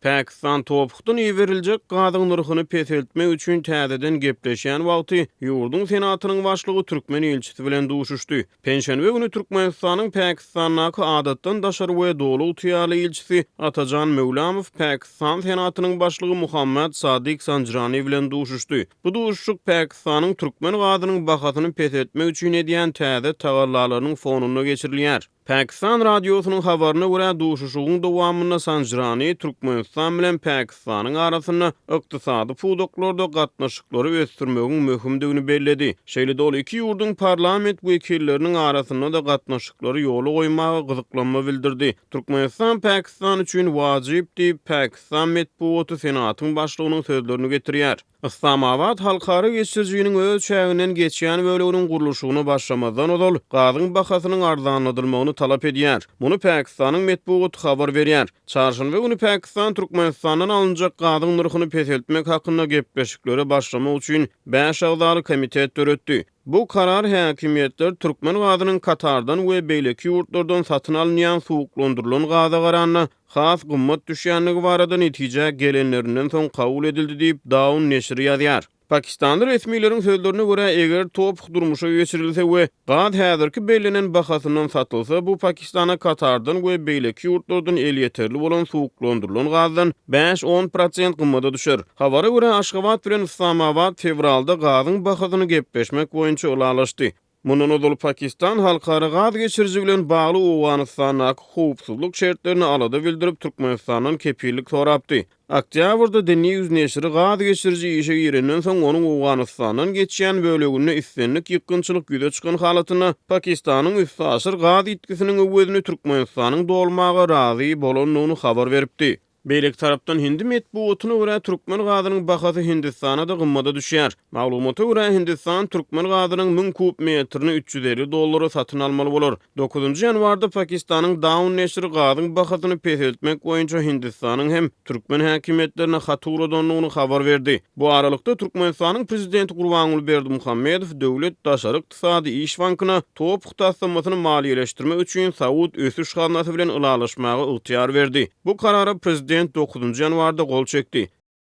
Pakistan TOPH-dan iberiljek gazyň nyrhyny peseltmek üçin täzeden gepleşýän wagty ýurduň Senatynyň başlygy türkmen ilçisi bilen duşuşdy. Penşenbe güni Türkmenistanyň Pakistandaky adatdan daşary we doly ygtyýarly ilçisi Atajan Möwlamow Pakistan Senatynyň başlygy Muhammad Sadik Sanjrani bilen duşuşdy. Bu duşuşyk Pakistanyň türkmen gazynyň bahasyny peseltmek üçin edýän täze tagallalarynyň fonunda geçirilýär. Pakistan radiosynyň habaryna görä, duşuşygyň dowamynda Sanjrani Türkmenistan bilen Pakistanyň arasynda ykdysady pudaklarda gatnaşyklary ösdürmegiň möhümdigini belledi. Şeýle-de ol iki ýurduň parlament wekilleriniň arasynda-da gatnaşyklary ýola goýmaga gyzyklanma bildirdi. Türkmenistan Pakistan üçin wajyp diýip, pakistan metbugaty Senatyň başlygynyň sözlerini getirýär. Yslamabat halkara geçirijiniň öz çäginden geçýän böleginiň gurluşygyna başlamazdan ozal, gazyň bahasynyň arzanladylmagyny talap edýär. Muny Pakistanyň metbugaty habar berýär. Çarşenbe güni Pakistan Türkmenistandan alynjak gazyň nyrhyny peseltmek hakynda gepleşiklere başlamak üçin bäş agzaly komitet döretdi. Bu karar häkimiýetler türkmen gazynyň Katardan we beýleki ýurtlardan satyn alynýan suwuklandyrylan gaza garanda has gymmat düşýändigi barada netijä gelenlerinden soň kabul edildi diýip, Dawn neşiri ýazýar. Pakistanly resmileriň sözlerine görä, eger TOPH durmuşa geçirilse we gaz häzirki bellenen bahasyndan satylsa, bu Pakistana Katardan we beýleki ýurtlardan elýeterli bolan suwuklandyrylan gazdan bäş-on prosent gymmada düşer. Habara görä, Aşgabat bilen Yslamabat fewralda gazyň bahasyny gepleşmek boýunça ylalaşdy. Mundan ozal Pakistan halkara gaz geçiriji bilen bagly Owganystandaky howpsuzlyk şertlerine alada bildirip, Türkmenistandan kepillik sorapdy. Oktýabrda The News neşiri gaz geçiriji işe girenden soň, onuň Owganystandan geçýän böleginde islendik ýykgynçylyk ýüze çykan halatynda Pakistanyň üstaşyr gaz ýitgisiniň öwezini Türkmenistanyň dolmaga razy bolandygyny habar beripdi. Beýleki tarapdan, hindi metbugatyna görä, türkmen gazynyň bahasy Hindistana-da gymmada düşýär. Maglumata görä, Hindistan türkmen gazynyň 1000 kub metrini 350 dollara satyn almaly bolar. Dokuzynjy ýanwarda Pakistanyň Dawn neşiri gazyň bahasyny peseltmek boýunça Hindistanyň hem türkmen häkimiýetlerine hat ugradandygyny habar berdi. Bu aralykda, Türkmenistanyň prezidenti Gurbanguly Berdimuhamedow Döwlet daşary ykdysady iş bankyna TOPH taslamasyny maliýeleşdirmek üçin Saud ösüş gaznasy bilen ylalaşmaga ygtyýar berdi. Bu karara prezident dokuzynjy ýanwarda gol çekdi.